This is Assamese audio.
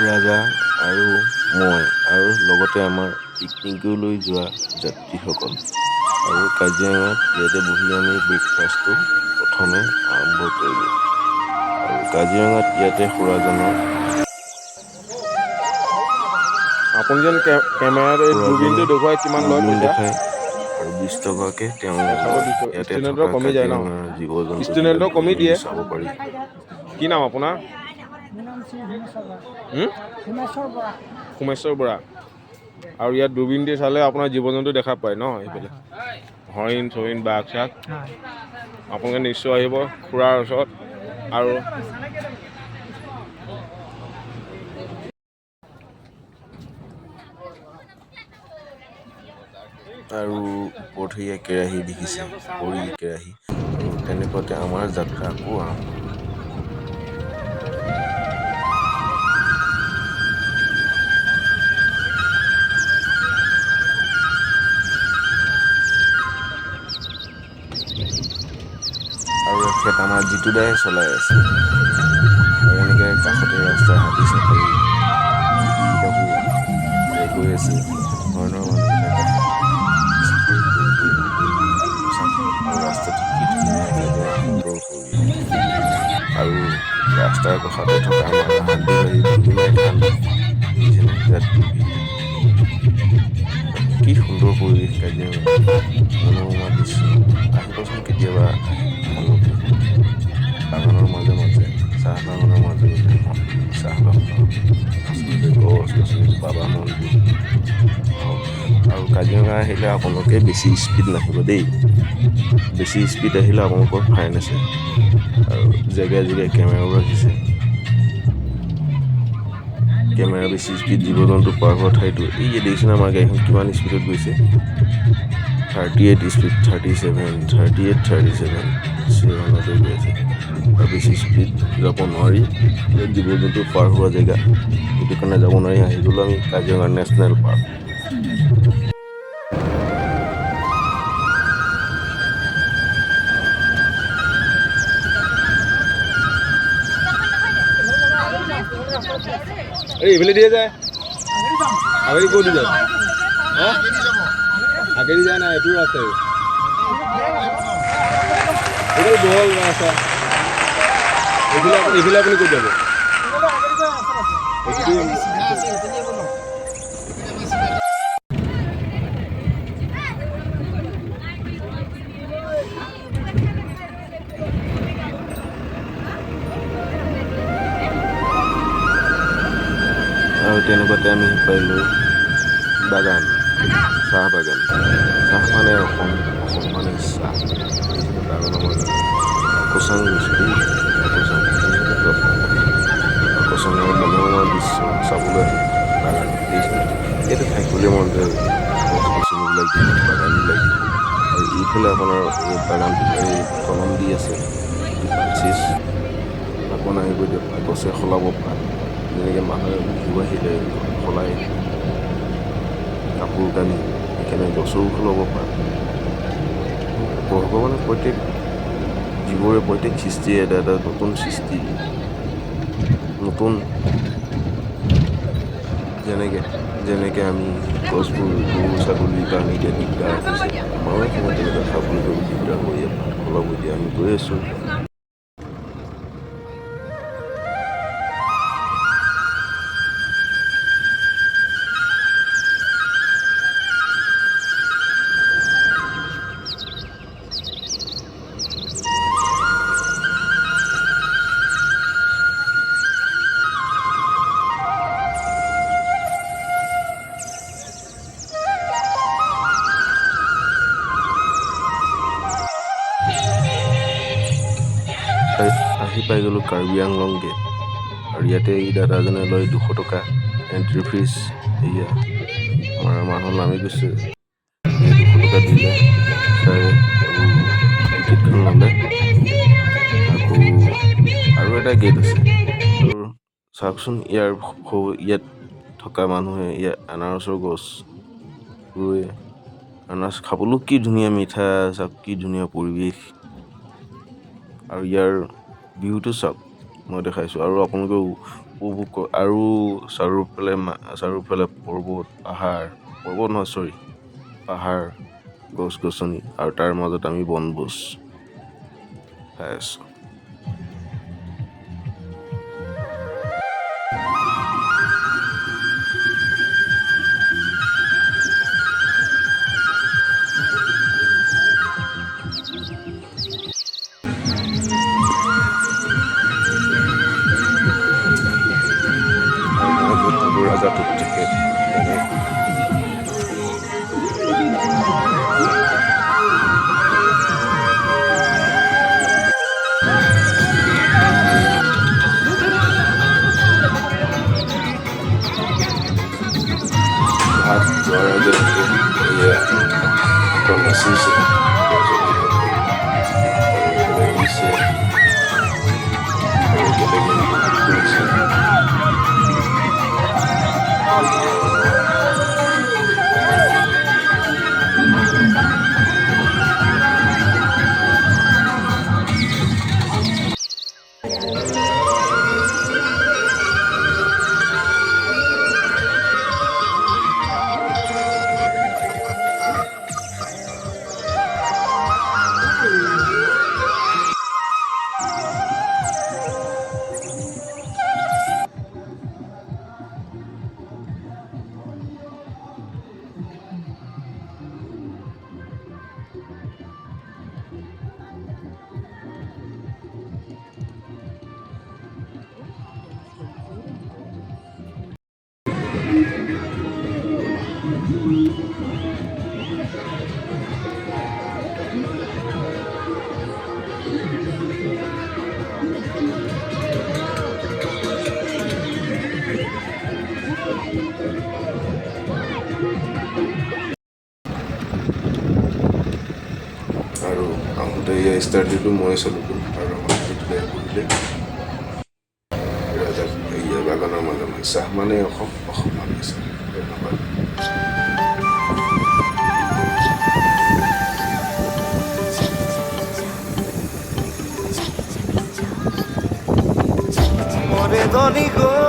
ৰাজা আৰু মই আৰু লগতে আমাৰ পিকনিকলৈ যোৱা যাত্ৰীসকল। আৰু কাজিৰঙাত ইয়াতে বহি আমি ব্ৰেকফাষ্টটো প্ৰথমে আৰম্ভ কৰিলোঁ। আৰু কাজিৰঙাত ইয়াতে খুৰাজনৰ আপুনি যেন কেমেৰাত এই খুৰাজনে দূৰবীণটো দেখুৱাই কিমান লয় দূৰবীণ পইচা? দেখায় আৰু 20 টকাকৈ তেওঁ লয়। 120। ইয়াতে ষ্টুডেণ্টৰ থকা কমি যায় ন? কাজিৰঙাৰ জীৱ জন্তুবিলাক ষ্টুডেণ্টৰ কমি দূৰবীণ দিয়ে। দি চাব পাৰি। কি নাম আপোনাৰ? মোৰ নাম শ্ৰী হিমেশ্বৰ বৰা। হুম? হিমেশ্বৰ বৰা। সোমেশ্বৰ বৰা। আৰু ইয়াত দূৰবীণ দি চালে আপোনাৰ জীৱ জন্তু দেখা পায় ন সেইফালে? হৰিণ চৰিণ, বাঘ চাঘ। হয়। আপোনালোকে নিশ্চয় আহিব খুৰাৰ ওচৰত। আৰু আৰু ওপৰত সেয়া কেৰাহী দেখিছে, খৰি কেৰাহী। আৰু তেনেকুৱাতে আমাৰ যাত্ৰা আকৌ আৰম্ভ হ'ল। আৰু এখেত আমাৰ জিতু দাই চলাই আছে। আৰু এনেকৈ কাষতে ৰাস্তাৰ হাতী চাফাৰী গৈ আছে। ধৰণৰ মানুহবিলাকে চাফাৰী কৰি কৰি গৈ। আৰু ৰাস্তাটো কি ধুনীয়া, একেবাৰে সুন্দৰ পৰিৱেশ। আৰু ৰাস্তাৰ কাষতে থকা আমাৰ হালধিবাৰী দুদুমাই থান দেখিছেনে? ইয়াত কি সুন্দৰ পৰিৱেশ, কাজিৰঙা মনোৰমা দৃশ্য। আহিবচোন কেতিয়াবা আপোনালোকে। বাগানৰ মাজে মাজে, চাহ বাগানৰ মাজে মাজে, চাহ বাগানৰ মাজে গছ গছনি, বাবা মন্দিৰ। আৰু কাজিৰঙা আহিলে আপোনালোকে বেছি স্পীড নাহিব দেই। বেছি স্পীড আহিলে আপোনালোকৰ ফাইন আছে। আৰু জেগাই জেগাই কেমেৰাও ৰাখিছে। কেমেৰা বেছি স্পীড, জীৱ জন্তু পাৰ হোৱা ঠাইতো। এই যে দেখিছেনে আমাৰ গাড়ীখন কিমান স্পীডত গৈছে? 38 স্পীড, 37, 38, 37 ছেভেনতে গৈ আছে। আৰু বেছি স্পীড যাব নোৱাৰি, ইয়াত জীৱ জন্তু পাৰ হোৱা জেগা, সেইটো কাৰণে যাব নোৱাৰি। আহি গ'লোঁ আমি কাজিৰঙা নেশ্যনেল পাৰ্ক। এই এইফালে দিয়ে যায়, আগেদি ক'ত দি যায়? হা, আগেদি যায় নাই? এইটো ৰাস্তাই, এইটো বহল ৰাস্তা। এইফালে আপুনি ক'ত যাব? এইটো আৰু তেনেকুৱাতে আমি পাইলোঁ বাগান, চাহ বাগান। চাহ মানে অসম, অসম মানে চাহ। দেখিছেনে বাগানৰ মাজত কাকচাং গৈছোঁ দেই, কাকচাং। কাকচাঙৰ মনোৰমা দৃশ্য চাবলৈ আহি বাগান দেখিছেনে? ইয়াতে থাকিবলৈ মন যায়, গছ গছনিবিলাক দেখি, বাগানবিলাক দেখি। আৰু এইফালে আপোনাৰ এই বাগানটোত এই কলম দি আছে চিজ আকৌ নাহিব দিয়ক। গছে সলাব পাত, যেনেকৈ মানুহে বিহু আহিলে সলায় কাপোৰ কানি, সেইকাৰণে গছৰো সলাব পাত। ভগৱানে প্ৰত্যেক জীৱৰে, প্ৰত্যেক সৃষ্টিয়ে এটা এটা নতুন সৃষ্টি, নতুন। যেনেকৈ আমি গছবোৰ গৰু ছাগলীৰ কাৰণে এতিয়া দিগদাৰ হৈছে, আমাৰো এসময়ত তেনেকুৱা খাবলৈ দিগদাৰ হ'ব। ইয়াত পাত সলাব। এতিয়া আমি গৈ আছোঁ। আহি পাই গ'লোঁ কাৰ্বি আংলং গেট। আৰু ইয়াতে এই দাদাজনে লয় 200 টকা এণ্ট্ৰি ফিজ। এয়া আমাৰ মানুহ নামি গৈছে। এই 200 টকা দিলে ছাৰে আৰু টিকেটখন ল'লে। আকৌ আৰু এটা গেট আছে। আৰু চাওকচোন, ইয়াৰ ইয়াত থকা মানুহে ইয়াত আনাৰসৰ গছ ৰুৱে। আনাৰস খাবলৈও কি ধুনীয়া মিঠা। চাওক কি ধুনীয়া পৰিৱেশ। আৰু ইয়াৰ ভিউটো চাওক, মই দেখাইছোঁ। আৰু আপোনালোকেও উপভোগ কৰক। আৰু চাৰিওফালে পৰ্বত পাহাৰ, পৰ্বত নহয় চৰি, পাহাৰ, গছ গছনি আৰু তাৰ মাজত আমি বনভোজ খাই আছোঁ। আৰু মই য'ত থাকোঁ ৰাজা ত'ত থাকে মানে। ভাত যোৱাৰ আগে এয়া অকল নাচিছে আৰু এইফালে আহিছে আৰু বেলেগে উপভোগ কৰিছে। আৰু আহোঁতে এয়া ষ্টাৰ্টিটো মই চলালোঁ আৰু আমাৰ দুটাই বহিলে ৰাজাক এয়া বাগানৰ মাজে মাজে। চাহ মানে অসম, অসম মানে চাহ। ধন্যবাদ। মৰে ধনী গো।